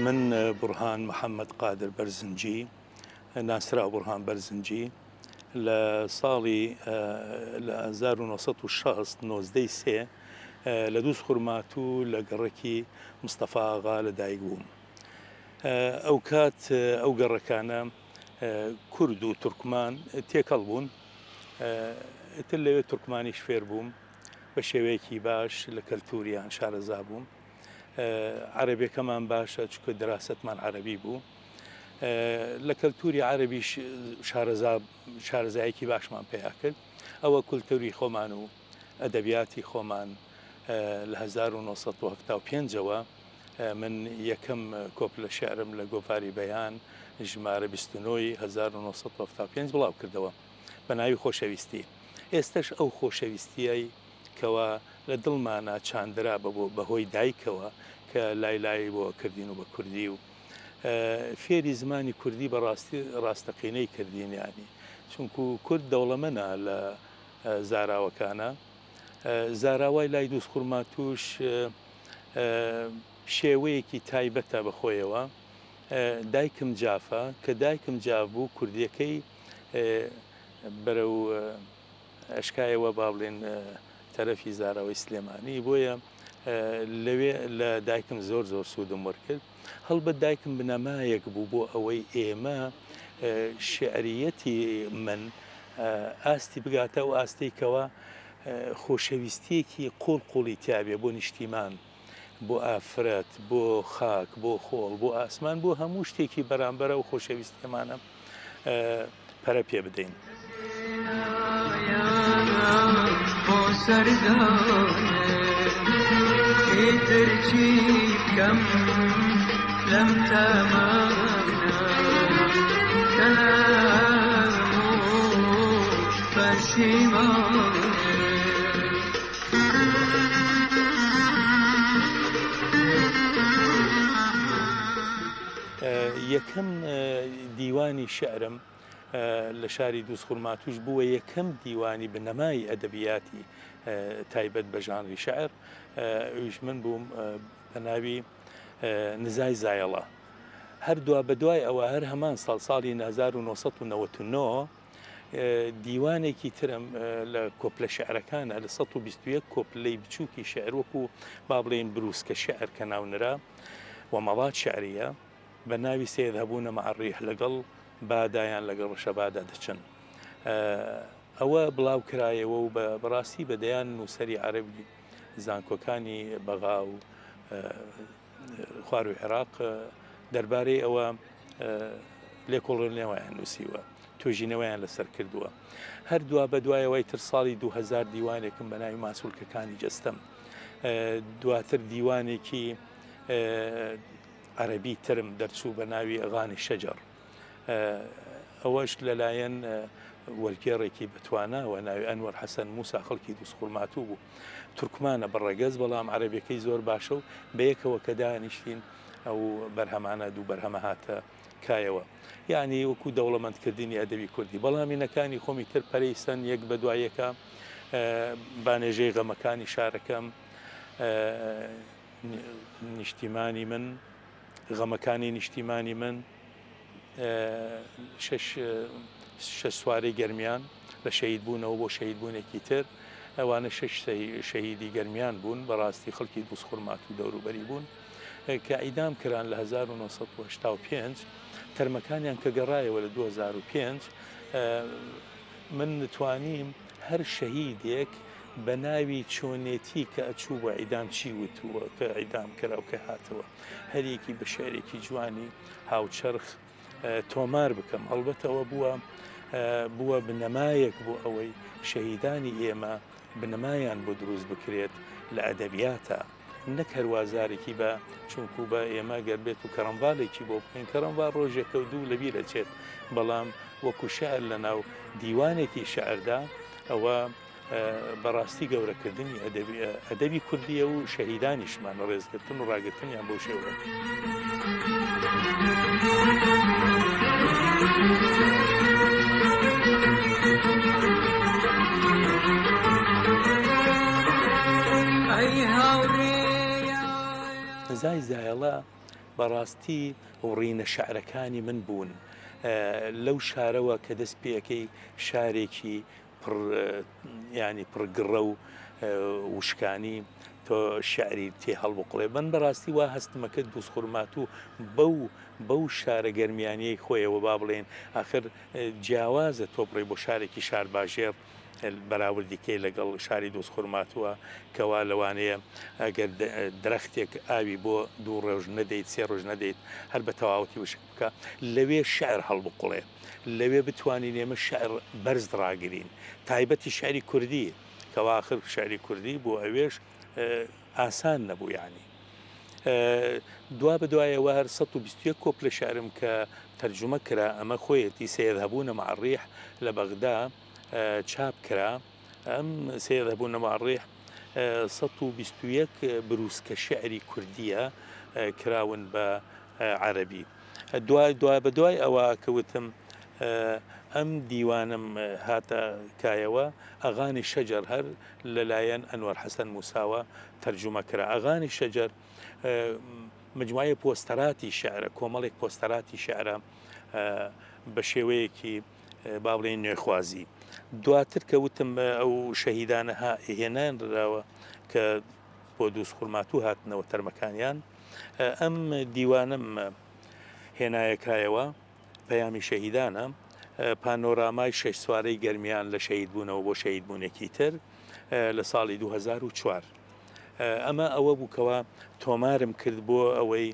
من بوڕهان محەمەد قادر بەرزنجی، ناسراو بوڕهان بەرزنجی، لە ساڵی لە 1960 نۆزدەی سێ لە دووز خورماتوو لە گەڕەکی مستەفا ئاغا لە دایک بووم. ئەوکات ئەو گەڕەکانە کورد و تورکمان تێکەڵ بوون. ئیتر لەوێ تورکمانیش فێر بووم بە شێوەیەکی باش لە کەلتوریان شارەزا بووم. عەرەبیەکەمان باشە چونکە دراستمان عەرەبی بوو لە کەلتوری عەرەبیش شارەزا شارەزایەکی باشمان پیا کرد ئەوە کولتوری خۆمان و ئەدەبیاتی خۆمان لە 1975ەوە من یەکەم کۆپلە شعرم لە گۆڤاری بەیان ژمارە 29 1975 بڵاو کردەوە بە ناوی خۆشەویستی ئێستش ئەو خۆشەویستیای کەوا لە دڵمانا چاندرا بە هۆی دایکەوە کە لای لای بۆ کردین و بە کوردی و فێری زمانی کوردی بە ڕاستی ڕاستەقینەی کردین یانی چونکو کورد دەوڵەمەنە لە زاراوەکانە زاراوای لای دووز خورماتوش شێوەیەکی تایبەتە بە خۆیەوە دایکم جافە کە دایکم جاف بوو کوردیەکەی بەرەو ئەشکایەوە با بڵێن تەرەفی زاراوەی سلێمانی بۆیە لەوێ لە دایکم زۆر زۆر سوودم وەرکرد هەڵبەت دایکم بنەمایەک بوو بۆ ئەوەی ئێمە شعریەتی من ئاستی بگاتە ئەو ئاستەی کەوا خۆشەویستیەکی قوڵ قوڵی تیاابێ بۆ نیشتیمان بۆ ئافرەت بۆ خاک بۆ خۆڵ بۆ ئاسمان بۆ هەموو شتێکی بەرامبەرە و خۆشەویستیەمانە پەرە پێ بدەین. یەکەم دیوانی شیعرم لە شاری دووزخورماتووش بووە یەکەم دیوانی بنەمای ئەدەبیاتی تایبەت بە ژانری شیعر، ئەویش من بووم بە ناوی نزای زایەڵە. هەر دوابەدوای ئەوە هەر هەمان ساڵ، ساڵی 1999 دیوانێکی ترم لە کۆپلە شیعرەکانە لە 121 کۆپلەی بچووکی شیعر وەکوو با بڵێین برووسکە شیعر کە ناونرا و مەڵات شیعرییە، بە ناوی سەیذهبون مع الریح لەگەڵ بادا یان لەگەڵ ڕەشەبادا دەچن. ئەوە بڵاو کرایەوە و بەڕاستی بە دەیان نووسەری عەرەبی زانکۆکانی بەغا و خواروی عێراق دەربارەی ئەوە لێکۆڵێنەوەیان نووسیوە، توێژینەوەیان لەسەر کردووە. هەر دوا بە دوایەوەی تر ساڵی 2000 دیوانێکم بە ناوی ماسولکەکانی جەستەم دواتر دیوانێکی عەرەبی ترم دەرچوو بە ناوی اغانی شجر ئەوەش لەلایەن وەرگێڕێکی بەتواناوە ناوی ئەنوەر حەسەن موسا خەڵکی دووزخورماتوو بوو تورکمانە بە ڕەگەز بەڵام عەرەبیەکەی زۆر باشە و بەیەکەوە کە دانیشتین ئەو بەرهەمانە دوو بەرهەمە هاتە کایەوە یعنی وەکو دەوڵەمەندکردنی ئەدەبی کوردی بەڵام مینەکانی خۆمی تر پەرەی سەن یەک بە دوای یەکە بانێژەی غەمەکانی شارەکەم نیشتیمانی من، غەمەکانی نیشتیمانی من، شەش سوارەی گەرمیان لە شەهید بوونەوە بۆ شەهید بوونێکی تر، ئەوانە شەش شەهیدی گەرمیان بوون، بەڕاستی خەڵکی دووزخورماتوو و دەوروبەری بوون کە ئیدام کران لە 1985، تەرمەکانیان کە گەڕایەوە لە 2005، من توانیم هەر شەهیدێک بە ناوی چۆنێتی کە ئەچوو بۆ عیدام چی وتووە کە عیدام کرا و کە هاتەوە هەریەکی بە شعرێکی جوانی هاوچەرخ تۆمار بکەم هەڵبەتە ئەوە بووە بووە بنەمایەک بۆ ئەوەی شەهیدانی ئێمە بنەمایان بۆ دروست بکرێت لە ئەدەبیاتە نەک هەر وازارێکی بە چونکو بە ئێمە گەر بێت و کەرەمڤالێکی بۆ بکەین کەرەمڤال ڕۆژێکە و دوو لەبیر ئەچێت بەڵام وەکو شعر لە ناو دیوانێکی شعردا ئەوە بەڕاستی گەورەکردنی ئەدەبی کوردیە و شەهیدانیشمان ڕێزگرتن و ڕاگرتنیان بەو شێوەیە. نزای زایەڵە. بەڕاستی وڕینە شعرەکانی من بوون لەو شارەوە کە دەست پێەکەی شارێکی پڕ یانی پڕ گڕە و وشکانی تۆ شعری تێ هەڵبقڵێ من بەڕاستی وا هەستمە کرد دووزخورماتوو بەو بەو شارە گەرمیانیەی خۆیەوە با بڵێن ئاخر جیاوازە تۆ بڕۆی بۆ شارێکی شارباژێڕ بەراوردی کەی لەگەڵ شاری دووزخورماتووە کەوا لەوانەیە ئەگەر درەختێک ئاوی بۆ دوو ڕۆژ نەدەیت سێ ڕۆژ نەدەیت هەر بە تەواوەتی وشک بکە لەوێ شعر هەڵبقوڵێ لەوێ بتوانین ئێمە شعر بەرز ڕاگرین تایبەتی شعری کوردی کەوا ئاخر شعری کوردی بۆ ئەوێش ئاسان نەبوو یانی دوا بەدوایەوە هەر 121 کۆپلە شعرم کە تەرجومە کرا ئەمە خۆیەتی سيذهبون مع الريح لە بەغدا چاپ کرا ئەم سيذهبون مع الريح 121 بروسکە شعری کوردیە کراون بە عەرەبی دوای دوا بە دوای ئەوە کە وتم ئەم دیوانم هاتە کایەوە ئەغانی شەجەر هەر لەلایەن ئەنوەر حەسەن موساوە تەرجومە کرا. ئەغانی شەجەر مجموعەیە پۆستەراتی شیعرە، کۆمەڵێک پۆستەراتی شیعرە بە شێوەیەکی با بڵێین نوێخوازی. دواتر کە وتم ئەو شەهیدانە هێنانراوە کە بۆ دووزخورماتوو هاتنەوە تەرمەکانیان، ئەم دیوانەم هێنایە کایەوە. پەیامی شەهیدانە، پانۆرامای شەشسوارەی گەرمیان لە شەهیدبوونەوە بۆ شەهیدبوونێکی تر لە ساڵی 2004. ئەمە ئەوە بوو کەوا تۆمارم کرد بۆ ئەوەی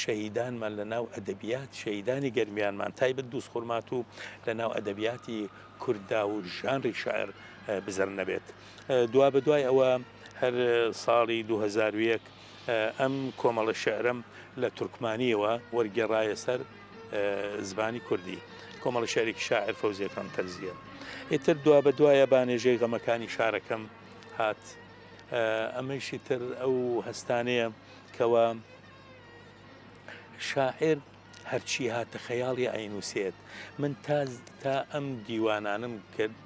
شەهیدانمان لە ناو ئەدەبیات شەهیدانی گەرمیانمان تایبەت دووزخورماتوو لە ناو ئەدەبیاتی کورددا و ژانری شعر بزر نەبێت. دوابەدوای ئەوە هەر ساڵی 2001 ئەم کۆمەڵە شعرەم لە تورکمانیەوە وەرگێڕایە سەر زمانی کوردی کۆمەڵە شعرێکی شاعر فەوزی ئەکرەم تەرزیە ئیتر دوا بە دوایە بانێژەی غەمەکانی شارەکەم هات ئەمەیشی تر ئەو هەستانەیە کەوا شاعر هەرچی هاتە خەیاڵی ئەینووسێت من تا تا ئەم دیوانانم کرد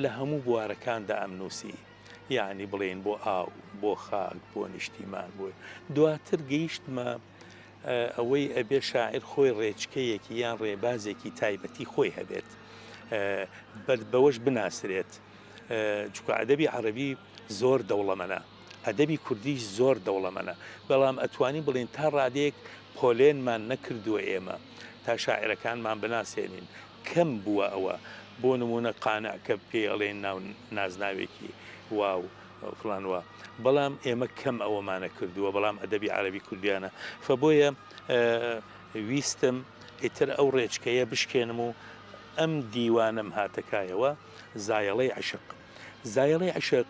لە هەموو بوارەکاندا ئەم نووسی یعنی بڵێن بۆ ئاو بۆ خاک بۆ نیشتیمان بۆ دواتر گەیشتمە ئەوەی ئەبێ شاعیر خۆی ڕێچکەیەکی یان ڕێبازێکی تایبەتی خۆی هەبێت بەوەش بناسرێت چونکە ئەدەبی عەرەبی زۆر دەوڵەمەنە ئەدەبی کوردیش زۆر دەوڵەمەنە بەڵام ئەتوانین بڵێین تا ڕادەیەک پۆلێنمان نەکردووە ئێمە تا شاعیرەکانمان بناسێنین کەم بووە ئەوە بۆ نموونە قانع کە پێی ئەڵێن ناو نازناوێکی واو فڵان وا بەڵام ئێمە کەم ئەوەمانە کردووە بەڵام ئەدەبی عەرەبی کوردیانە فە بۆیە ویستم ئیتر ئەو ڕێچکەیە بشکێنم و ئەم دیوانەم هاتەکایەوە زایەڵەی عەشق زایەڵەی عەشق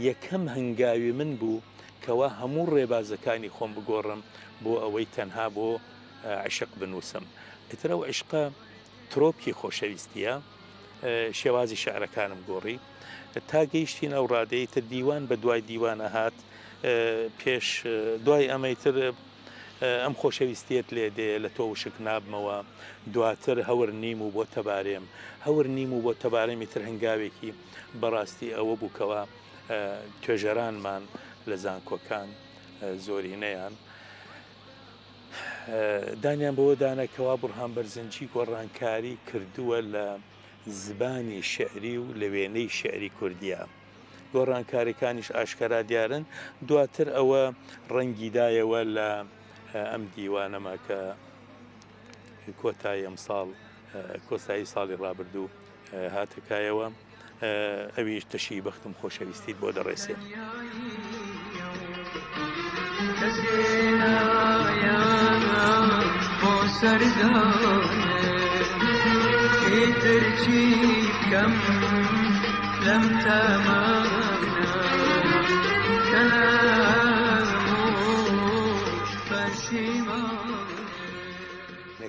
یەکەم هەنگاوی من بوو کەوا هەموو ڕێبازەکانی خۆم بگۆڕم بۆ ئەوەی تەنها بۆ عەشق بنووسم ئیتر ئەو عەشقە ترۆپکی خۆشەویستیە شێوازی شعرەکانم گۆڕی تا گەیشتین ئەو ڕادەی تر دیوان بە دوای دیوان ئەهات پێش دوای ئەمەی تر ئەم خۆشەویستیت لێ دێ لە تۆ وشک نابمەوە دواتر هەور نیم و بۆ تەبارێم هەور نیم و بۆ تەبارێمی تر هەنگاوێکی بەڕاستی ئەوە بووکەوە توێژەرانمان لە زانکۆکان زۆرینەیان دانیان بەوە دانا کەوا بوڕهان بەرزنجی گۆڕانکاری کردووە لە زبانی شیعری و لە وێنەی شیعری کوردیا. گۆڕانکاریەکانیش ئاشکەرا دیارن. دواتر ئەوە ڕەنگی دایەوە لە ئەم دیوانەما کە کۆتایی ئەمساڵ کۆسایی ساڵی ڕابردوو هاتە کایەوە. ئەویش تەشی بەختم خۆشەویستیت بۆ دەڕێسێ.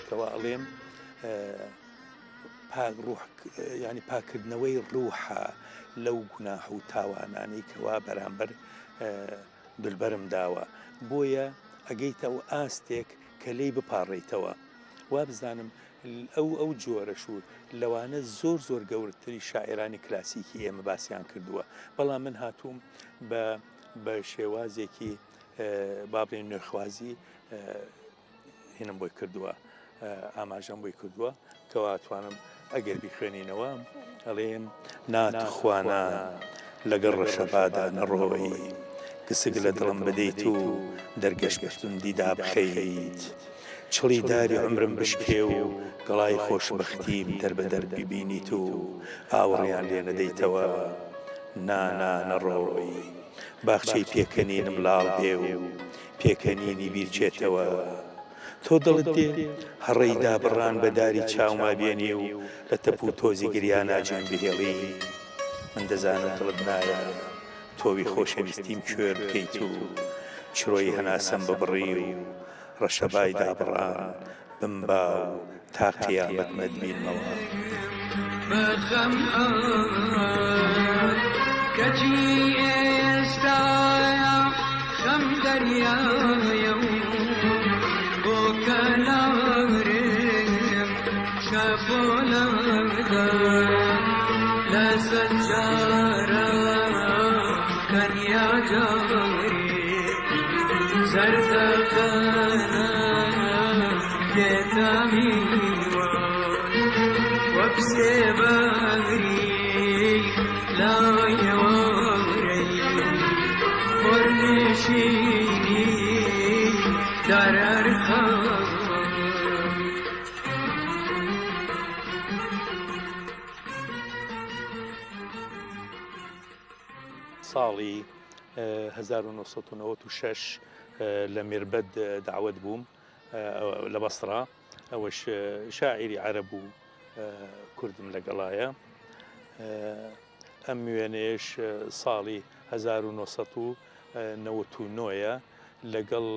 کەوا ئەڵێم پاک ڕوح یانی پاکردنەوەی ڕوحە لەو گوناح و تاوانانەی کەوا بەرامبەر دولبەرم داوە بۆیە ئەگەیتە ئەو ئاستێک کە لێی بپاڕێیتەوە وابزانم ئەو ئەو جۆرەش و لەوانە زۆر زۆر گەورتری شاعێرانی کلاسیکی ئێمە باسیان کردووە بەڵام من هاتووم بە بە شێوازێکی با بڵێین نوێخوازی. هینم بۆی کردووە ئاماژەم بۆی کردووە کەوا توانم ئەگەر بیخوێنینەوە ئەڵێم نا تخوانا لەگەڵ ڕەشەبادا نەڕۆی گسک لە دڵم بدەیت و دەرگەش بە توندی دابخەیت چڵی داری عومرم بشکێ و گەڵای خۆشبەختیم دەربەدەر ببینیت و ئاوڕیان لێ نەدەیتەوە نا نا نەڕۆی باخچەی پێکەنینم لاڵ بێ و پێکەنینی بیر چێتەوە. تۆ دڵت دێ هەڕەی دابڕان بە داری چاوما بێنی و لە تەپ و تۆزی گریانا جێم بهێڵی؟ من دەزانم دڵت نایە تۆوی خۆشەویستیم کوێر بکەیت و چرۆی هەناسەم ببڕی و ڕەشەبای دابڕان بمبا و تا قیامەت نەتبینمەوە. ساڵی 1996 لە میربەد دەعوەت بووم لە بەسڕە ئەوەش شاعیری عەرەب و کوردم لەگەڵایە ئەم وێنەیەش ساڵی 1999 ە لەگەڵ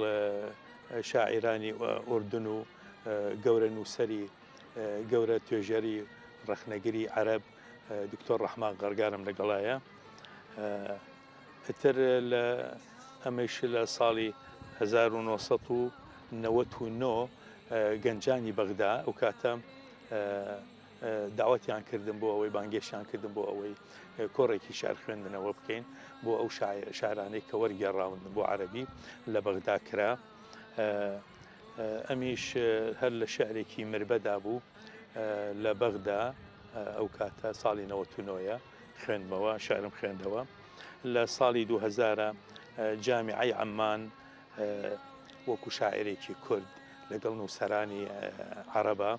شاعیرانی ئوردن و گەورە نووسەری گەورە توێژەری ڕەخنەگری عەرەب دکتۆر ڕەحمان غەرگارم لەگەڵایە ئیتر لە ئەمەیش لە ساڵی 1999 گەنجانی بەغدا ئەو کاتە داوەتیان کردم بۆ ئەوەی بانگێشیان کردم بۆ ئەوەی کۆڕێکی شعر خوێندنەوە بکەین بۆ ئەو شارانەی کە وەرگێڕاون بۆ عەربی لە بەغدا کرا ئەمیش هەر لە شعرێکی مربەدا بوو لە بەغدا ئەو کاتە ساڵی 99 خوێندمەوە شعرم خوێندەوە لە ساڵی 2000 جامیعەی عەممان وەکو شاعرێکی کورد لەگەڵ نووسەرانی عەرەبە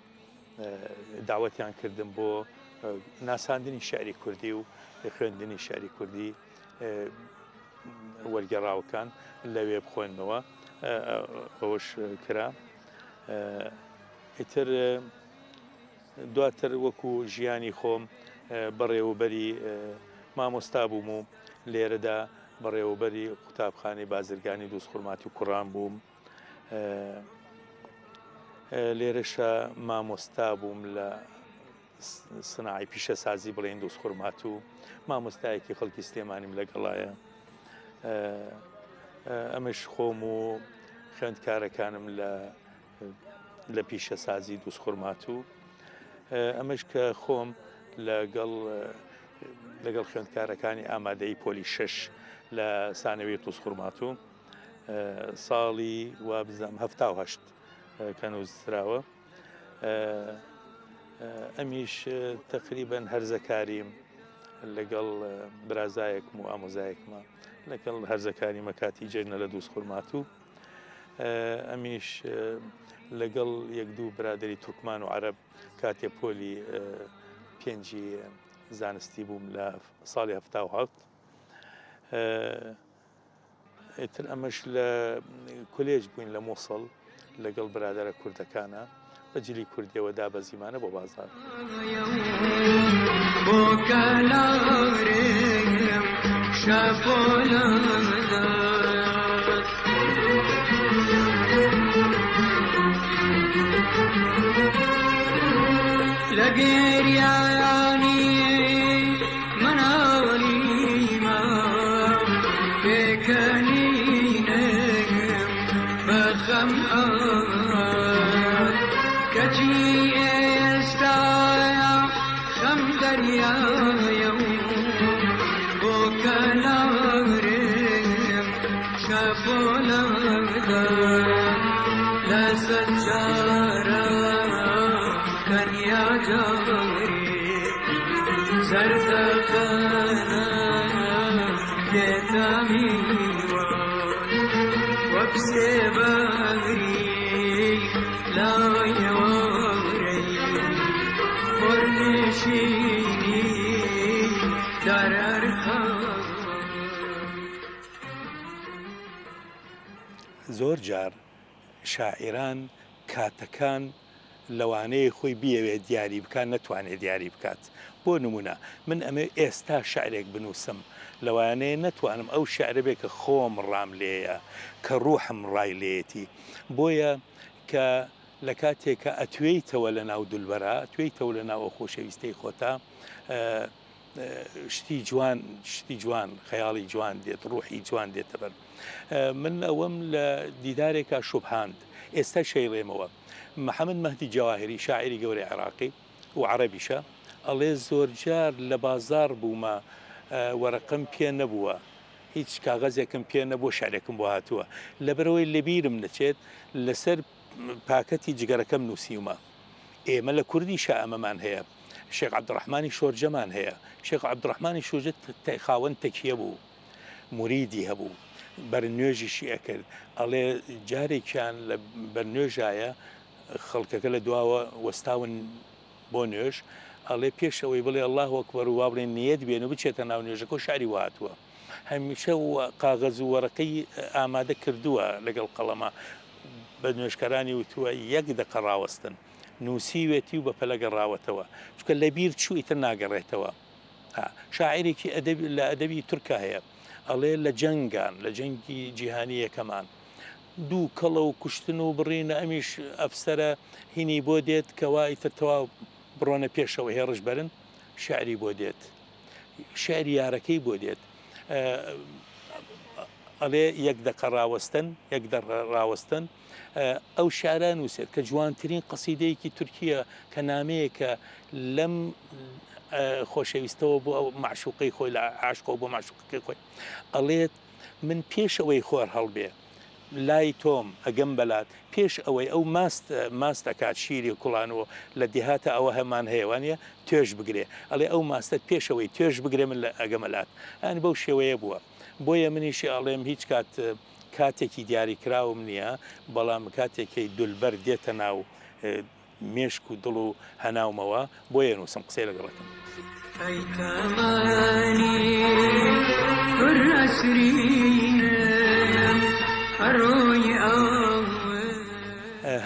داوەتیان کردم بۆ ناساندنی شعری کوردی و خوێندنی شعری کوردی وەرگێڕاوەکان لەوێ بخوێنمەوە ئەوەش کرا ئیتر دواتر وەکو ژیانی خۆم بەڕێوەبەری مامۆستا بووم و لێرەدا بەڕێوەبەری قوتابخانەی بازرگانی دووزخورماتوو کوڕان بووم. لێرەشە مامۆستا بووم لە سناعی پیشەسازی بڵێن دووزخورماتوو مامۆستایەکی خەڵکی سلێمانیم لەگەڵایە. ئەمەش خۆم و خوێندکارەکانم لە لە پیشەسازی دووزخورماتوو ئەمەش کە خۆم لەگەڵ لەگەڵ خوێندکارەکانی ئامادەی پۆلی شەش لە سانەوی تووزخورماتوو ساڵی وابزانم 78 کە نووسراوە ئەمیش تقریبن هەرزەکاریم لەگەڵ برازایەکم و ئامۆزایەکمە لەگەڵ هەرزەکاریمە کاتی جێژنە لە دووزخورماتوو ئەمیش لەگەڵ یەک دوو برادری تورکمان و عەرەب کاتێ پۆلی پێنجی زانستی بووم لە ساڵی 77 ئیتر ئەمەش لە کولێج بووین لە مووسڵ لەگەڵ برادەرە کوردەکانە بە جلی کوردیەوە دابەزیمانە بۆ بازاڕ. زۆر جار شاعیران کاتەکان لەوانەیە خۆی بیەوێت دیاری بکات نەتوانێت دیاری بکات بۆ نمونە من ئەمەوێ ئێستا شعرێک بنووسم لەوانەیە نەتوانم ئەو شعرە بێ کە خۆم ڕام لێیە کە ڕوحم ڕای لێیەتی بۆیە کە لە کاتێک کە ئەتوێیتەوە لە ناو دولبەرا ئەتوێیتەوە لە ناو ئەو خۆشەویستەی خۆتا شتی جوان شتی جوان خەیاڵی جوان دێت ڕوحی جوان دێتە بەر من ئەوەم لە دیدارێکا شوبهاند ئێستا شەیڵێمەوە محەممەد مەهدی جەواهری شاعری گەورەی عێراقی و عەرەبیشە ئەڵێ زۆرجار لە بازاڕ بوومە وەرەقەم پێ نەبووە هیچ کاغەزێکم پێ نەبووە شعرێکم بۆ هاتووە لەبەرەوەی لەبیرم نەچێت لەسەر پاکەتی جگەرەکەم نووسیومە ئێمە لە کوردیشا ئەمەمان هەیە شێخ عەبدوڕەحمانی شۆرجەمان هەیە شێخ عەبدوڕەحمانی شۆرجە خاوەن تەکیە بوو موریدی هەبوو بەرنوێژیشی ئەکرد ئەڵێ جارێکیان لە بەرنوێژایە خەڵکەکە لە دواوە وەستاون بۆ نوێژ ئەڵێ پێش ئەوەی بڵێ الله ئەکبەر و وا بڵێ نیەت بێن و بچێتە ناو نوێژەکە و شعری وهاتووە هەمیشە قاغەز و وەرەقەی ئامادە کردووە لەگەڵ قەڵەمە بە نوێژکەرانی وتووە یەک دەقە ڕاوەستن نووسیوێتی و بە پەلە گەڕاوەتەوە چونکە لەبیر چوو ئیتر ناگەڕێتەوە شاعیرێکی ئەدەبی لە ئەدەبی تورکا هەیە ئەڵێ لە جەنگان لە جەنگی جیهانی یەکەمان دوو کەڵە و کوشتن و بڕین ئەمیش ئەفسەرە هینی بۆ دێت کەوا ئیتر تەواو بڕۆنە پێشەوە هێڕش بەرن شعری بۆ دێت شعری یارەکەی بۆ دێت ئەڵێ یەک دەقە ڕاوەستن یەک دەقە ڕاوەستن ئەو شعرە نووسێت کە جوانترین قەسیدەیەکی تورکیە کە نامەیەکە لەم خۆشەویستەوە بۆ ئەو معشوقەی خۆی لە عاشقەوە بۆ معشوقەکەی خۆی ئەڵێت من پێش ئەوەی خۆر هەڵبێ لای تۆم ئەگەم بەلات پێش ئەوەی ئەو ماست ماست ئەکات شیری کوڵان و لە دێهاتە ئەوە هەمان هەیە وانە توێژ بگرێ ئەڵێ ئەو ماستە پێش ئەوەی توێژ بگرێ من لە ئەگەمە لات ئەنی بەو شێوەیە بووە بۆیە منیش ئەڵێم هیچ کات کاتێکی دیاریکراوم نییە بەڵام کاتێکی دولبەر دێتە ناو مێشک و دڵ و هەناومەوە بۆیە نووسم قسەی لەگەڵ ئەکەم.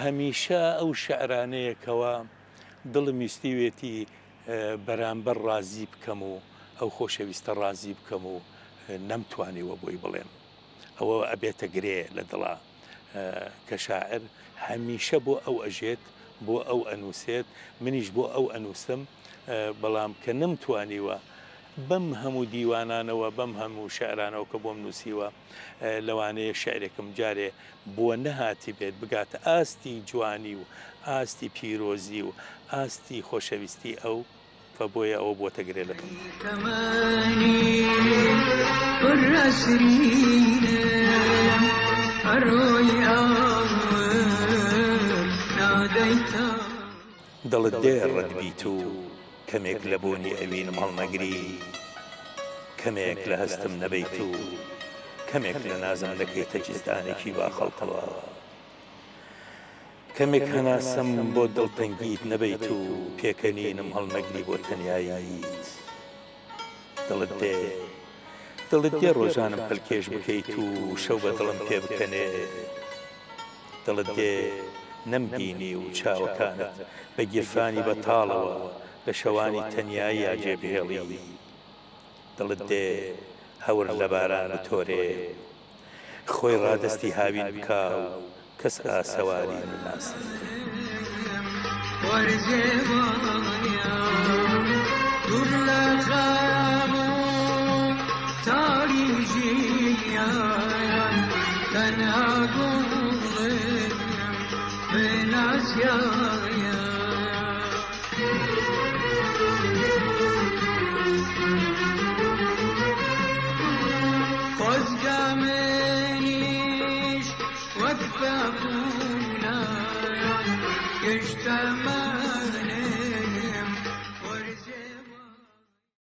هەمیشە ئەو شعرانەیە کەوا دڵم ویستیوێتی بەرامبەر ڕازی بکەم و ئەو خۆشەویستە ڕازی بکەم و نەمتوانیوە بۆی بڵێم ئەوە ئەبێتە گرێ لە دڵا. کە شاعر هەمیشە بۆ ئەو ئەژێت، بۆ ئەو ئەنووسێت، منیش بۆ ئەو ئەنووسم، بەڵام کە نەمتوانیوە بەم هەموو دیوانانەوە، بەم هەموو شیعرانەوە کە بۆم نووسیوە، لەوانەیە شیعرێکم جارێ بۆ نەهاتیبێت بگاتە ئاستی جوانی و ئاستی پیرۆزی و ئاستی خۆشەویستی ئەو. فە بۆیە ئەوە بووەتە گرێ لە دڵ. دڵت دێ ڕەت بیت و کەمێک لە بۆنی ئەوینم هەڵنەگری، کەمێک لە هەستم نەبەیت و کەمێک لە نازم نەکەیتە جزدانێکی باخەڵتەوە. کەمێک هەناسەم بۆ دڵتەنگیت نەبەیت و پێکەنینم هەڵنەگری بۆ تەنیاییت. دڵت دێ، دڵت دێ ڕۆژانم پەلکێش بکەیت و شەو بە دڵم پێ بکەنێ. دڵت دێ نەمبینی و چاوەکانت بە گیرفانی بەتاڵەوە لە شەوانی تەنیاییا جێ بهێڵی. دڵت دێ هەور لە باران بتۆرێ. خۆی ڕادەستی هاوین بکا و کەس ئاسەواری نەناسێ.